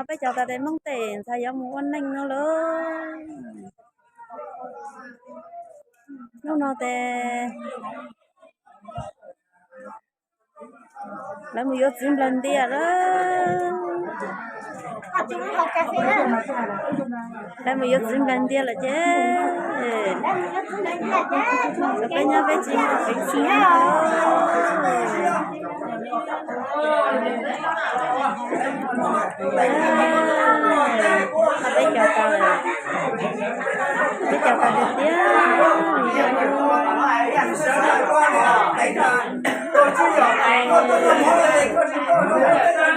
Peb cov tas tes Hmoob tes ntxhais yuav mus ua neej no lawm. Hnub no tes lawv mus yuav txiv nplawg ntiag lawm. Lawv mus yuav txiv nplawg ntiag lawm ces peb nyob peb tsis mus peev xwm. Peb cov tas, peb cov tas tiag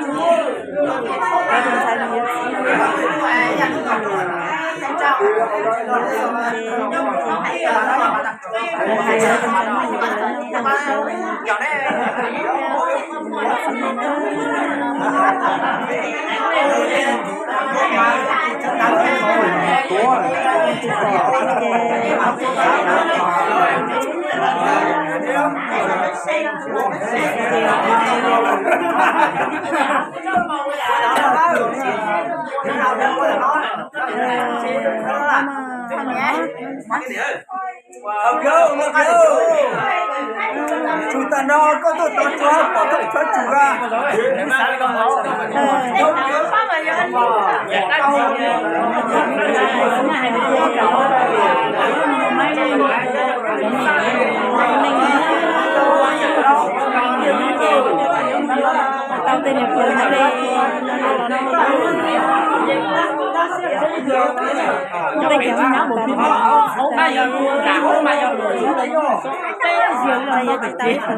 tiag. Tsum tas no koj tuaj tod tsuav pom koj txhob tsum a. Tau tej niag pawg no li, no no los no los. Tej cov no tas no, yog tsis tas ib qho no.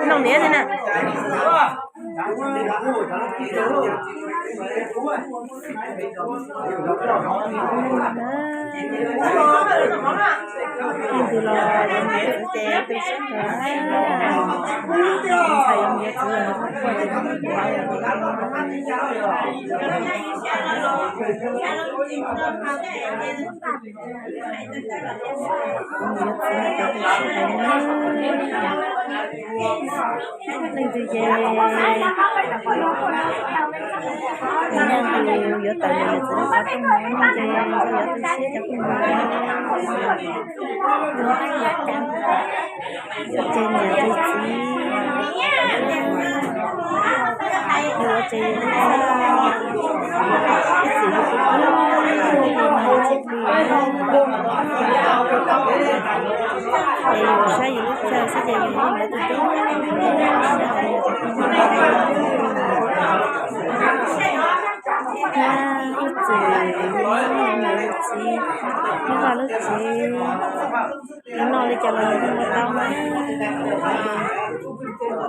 Noj niam li na. Leej twg los yuav niam yuav txiv ces tu siab kawg na. Ntxhais yuav niam yuav txiv los kuj Leej twg ces tus neeg uas yuav tawm los mus txog qhov rooj no ces yuav tu siab cov phooj ywg. Yuav tseg niam tseg txiv, yuav tseg yus lub txaj, ib txwm yus tus kheej, yus tus kheej, es yus saib yus lub txaj xwb ces yus yeej yuav tus kheej. Ib txwm yus niam yus txiv, lub vaj lub tsev, yus noj li cas los yus yeej ua tau na.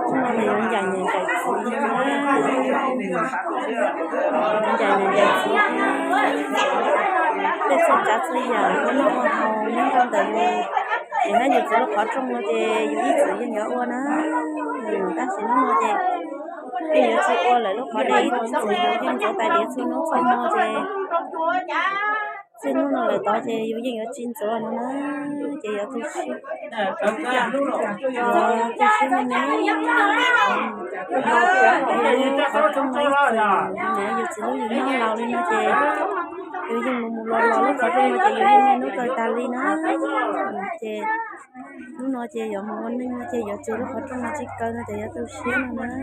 Hnub no ces yuav ncaim niam ncaim txiv, yuav ncaim niam ncaim txiv, tej txhua tsav txhua yam ua noj ua haus nyob rau ntawm yus, ces nyob yus txiv lub qhov rooj no ces yus ib txwm yeej yuav ua na. Tab sis hnub no ces yeej yuav tsis ua lawm lub qhov dej, ib txwm yus yeej ntxuav tais diav txhua hnub txhua hmo ces txij hnub no lawm tod ces yus yeej yuav tsis ntxuav no na, ces yuav tu siab, yuav tu siab me me. Qhov rooj no ib txwm yus niam yus txiv lub yus nyob laus li no ces yus yeej mus mus los los lub qhov rooj no ces yus yeej niaj hnub kawg tas li na. Ces hnub no ces yuav mus ua neej no ces yuav txwv lub qhov rooj no tsis kaw no ces yuav tu siab no na.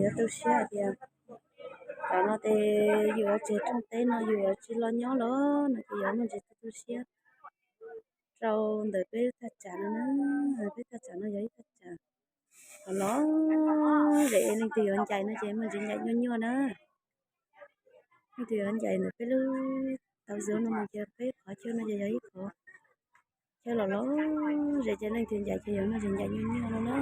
Yuav tu siab hais tias tam no ces yus yuav tseg rooj teb no yus yuav tsis los nyob lawm no ces yuav muaj ntsis tu siab rau ntawm peb thaj tsam no na. Peb thaj tsam no yog ib thaj tsam los los zem, leej twg yuav ncaim no ces muaj ntsis ncaim nyuaj nyuaj na. Leej twg yuav ncaim ntawm peb lub tauv zov no mus ces peb qhov chaw no ces yog ib qhov chaw los los zem ces leej twg ncaim ces yog muaj ntsis ncaim nyuaj nyuaj no na.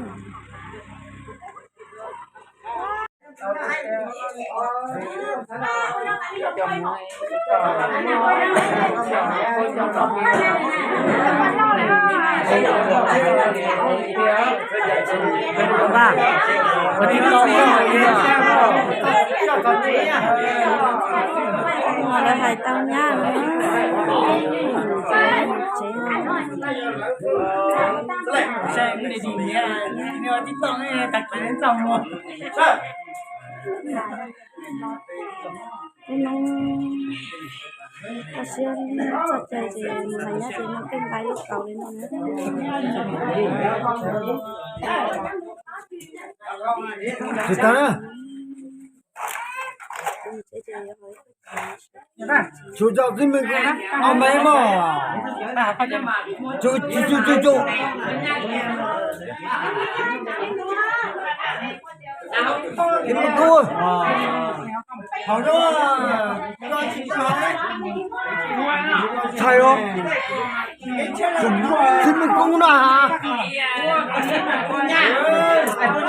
Lawv hais tau nyab no. Hnub no koj siab txog caij ces mus hais nyab ces nws pheej nqa lub kaus li no na. Tsis tau na. Tsum cov tib me, o me mog. Tsum tsum tsum tsum. Tib me kub. Tshais os. Tib me kub na.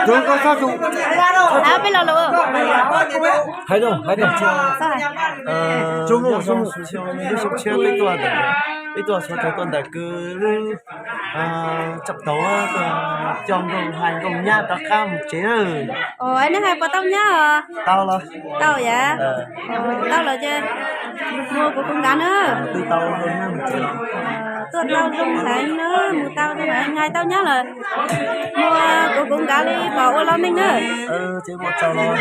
Tub koj sab tsum. Peb lo lus. Hais doo, hais doo. Tub mus, tub mus, lub xyoo tshiab peb tuaj, peb tuaj txhua tau tuaj ntawm kwv lub tsam tau tuaj coj nkoog hais nkoog nyab rov qab mus tsev na. Ua, neb hais puas tau nyab os? Tau los. Tau yam? Tau los ces mus kuv kuv nkav na. Tuaj tau zoo heev na, mus tau zoo heev, hais tau nyab lawm. Mus kuv kuv nkav li pom ua loj neej na. Hais tau nyab lawm.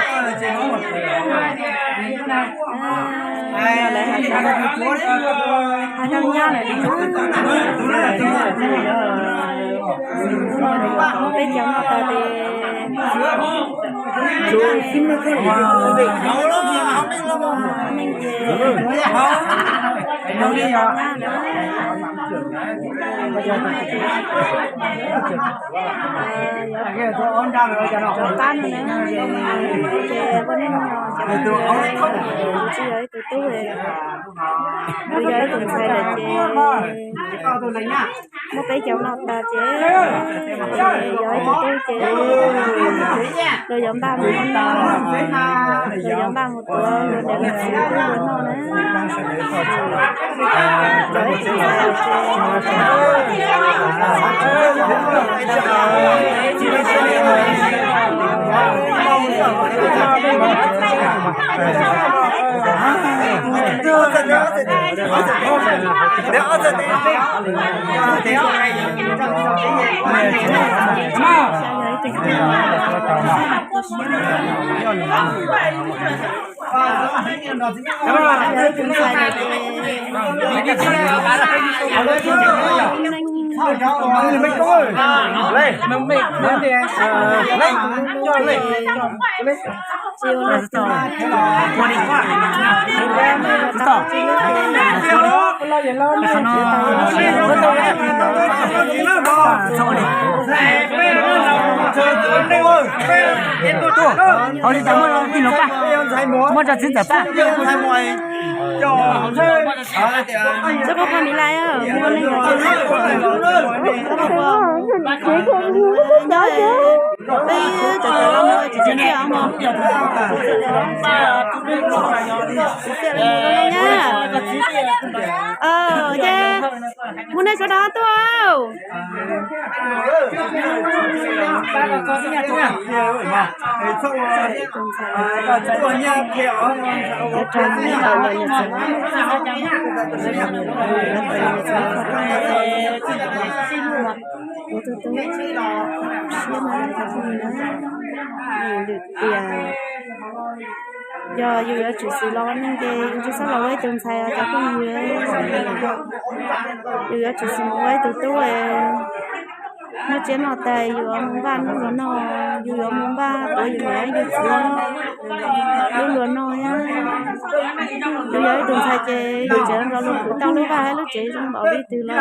Peb cov no tas ces neej ces rov qab no na, ces ua neej no ces tsis yog ib tug tub, tsis yog ib tug ntxhais lawm ces muab peb cov no tas ces yog ib tug tub ces luag yuav npaj mus, luag yuav npaj mus tuav luag niam luag txiv tuaj ua noj na. Hauv li cas muaj tij laug Paj, muab tso txiv ntxawm Paj. Tsis koj poj niam lawm, peb cov cov los tsis tsis tiag mog. Ces mus nej sawv daws tuaj. Kuv tus tub siab na, cov phooj ywg na, lwm tiam yog yus yuav tsum xis los ua neej ces yus tsis txhob los ua ib tug ntxhais os cov phooj ywg. Yus yuav tsum xis mus ua ib tug tub, noj tsiab noj tais yus yuav mus npaj noj luag noj, yus yuav mus npaj tuav yus niam yus txiv lub luag noj. Yus yog ib tug ntxhais ces yus tseem nrog luag khwv tau lub vaj hab lub tsev zoo npaum li twg los yus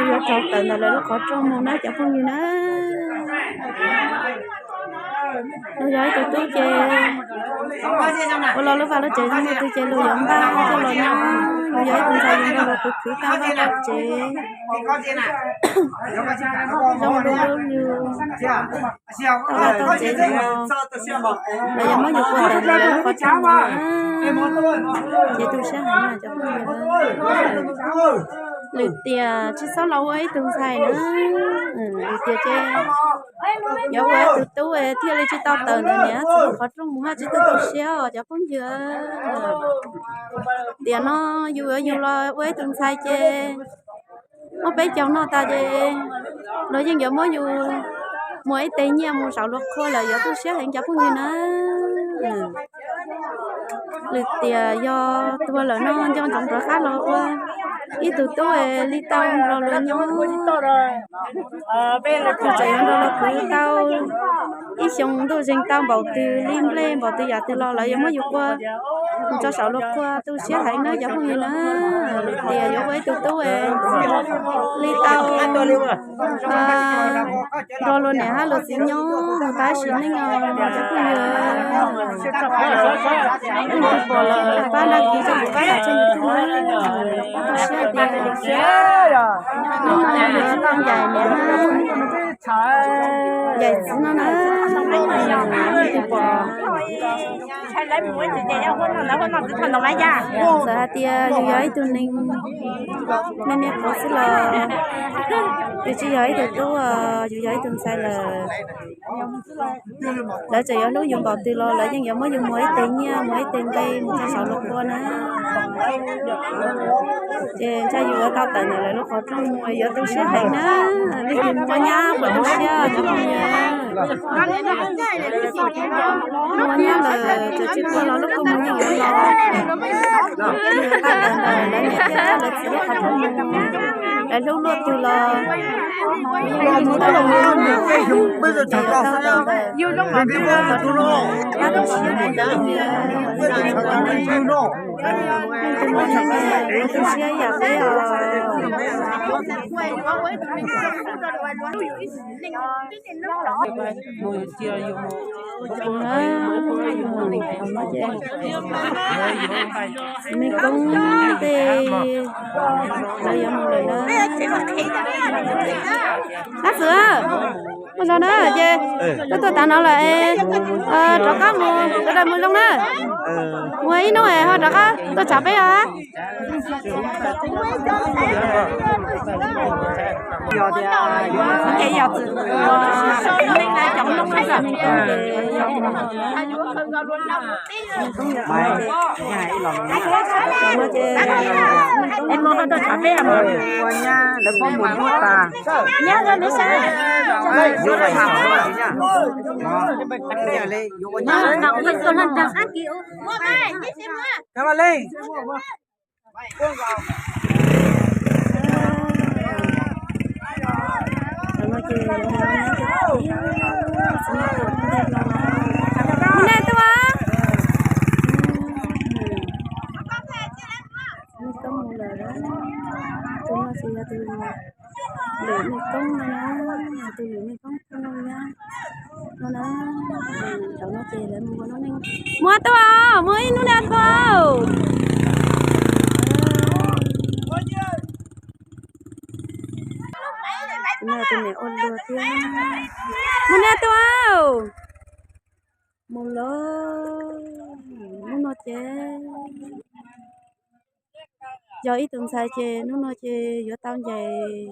yuav raug tawm ntawm lawv lub qhov rooj mus na cov phooj ywg na. Luag yog ib tug tub ces ua los lub vaj lub tsev zoo li twg ces luag yuav npaj coj los nyob. Luag yog ib tug ntxhais yus nrog luag khwv khwv tau vaj tau tsev, zoo li lub yus tau vaj tau tsev zoo los lawv yuav muab yus tua tawm ntawm lawv lub qhov rooj mus na. Ces tu siab heev na cov phooj ywg. Lwm tiam tsis txhob los ua ib tug ntxhais na. Lwm tiam ces yuav ua ib tug tub thiaj li tsis tau tawm ntawm niam txiv lub qhov rooj mus hab tsis tau tu siab os cov phooj ywg. Tiam no yus yuav yus los ua ib tug ntxhais ces muab peb caug noj tas ces Los yeej yuav muab yus muag ib teg nyiaj mus zaum luag qhua lawm, yuav tu siab heev cov phooj ywg na. Lwm tiam yog tuag lawm no nco ntsoov rov qab los ua ib tug tub li tau nrog luag nyob. Yus tseem yuav nrog luag khwv tau ib xyoos ntuj zeeg tau npaum twg li nplej npaum twg yam twg los lawv yuav muab yus ua mus tso saum luag qhua tu siab heev na cov phooj ywg na. Lwm tiam yuav ua ib tug tub li tau nrog luag niam hab luag txiv nyob mus tau sim neej os cov phooj ywg. Leej twg pom lawm pab dag kis rau kuv pab hais rau yus tug na. Pab tu siab tias hnub no yuav tau ncaim niam hab ncaim txiv no na. Leej twg pom txawm hais tias yus yog ib tug neeg me me qhuav xwb los yus tsis yog ib tug tub, yus yog ib tug ntxhais lawm. Lawv txawm yuav hlub yus npaum twg los lawv yeej yuav muab yus muag ib teg nyiaj muag ib teg nqe mus tso saum luag qhua na. Ces ntshai yus yuav tau tawm ntawm lawv lub qhov rooj mus yuav tu siab heev na. Leej twg mus ua nyab puas tu siab cov phooj ywg? Mus ua nyab lawm txawm tsis quaj los lub kua muag yeej yuav los. Leej twg tau tawm ntawm lawv niam thiab lawv txiv lub qhov rooj mus, lawv hlub luaj twg los yeej yuav mus tau. Leej twg mus ua nyab lawm pab tu siab heev cov phooj ywg. Leej twg mus ua nyab lawm tu siab yam peb os. Txiv Mej Koob tej lawv yuav mus lawm na. Ab xwm, mus no na ces tuaj tuaj tas no lawm es rov qab mus sawv daws mus zoo na. Mus ib hnub es ho rov qab tuaj tsam peb os. Es mus ho tuaj tsam peb mus ua nyab lawv pab mus ntuj tas. Yuav ua nyab. Mus nej tuaj. Mej Koob mus lawm, tus no ces yog tus lwm Mej Koob no na, tus lwm Mej Koob no na, no na, zaum no ces lawv mus ua noob neej. Mus tuaj, mus ib hnub nej tuaj. Tus no tus niam ua luag thiab. Mus nej tuaj. Mus lawm, hnub no ces yog ib tug ntxhais ces hnub no ces yuav tau ncaim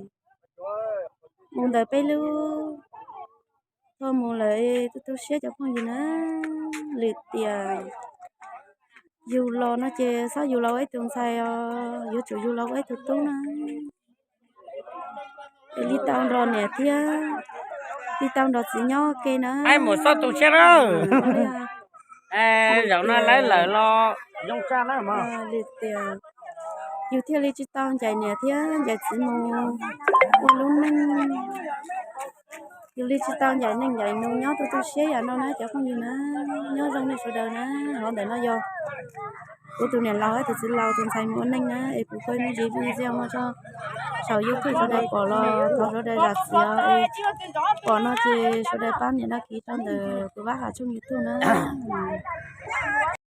mus ntawm peb lub thaj mus lawm, tu tu siab cov phooj ywg na. Lwm tiam yug los no ces txhob yug los ua ib tug ntxhais os, yuav tsum yug los ua ib tug tub na. Es li tau nrog niam thiab li tau nrog txiv nyob ua ke na. Mus txhob tu siab na. Zaum no lawv lawm los zoo tshaj na. Lwm tiam yus thiaj li tsis tau ncaim niam thiab ncaim txiv mus ua lub neej, yus li tsis tau ncaim neej ncaim nus nyob tu tu siab yam no na cov phooj ywg na. Nyob zoo nej sawv daws na. Hov ntawm no yog kuv tus niam laus thiab tus txiv laus tus ntxhais mus ua neej na, es kuv kuj muab zib video no tso saum YouTube sawv daws pom los thov sawv daws zam txim os. Pom no ces sawv daws pab nias đăng ký rau ntawm kuv Vaj Ham tshooj YouTube na.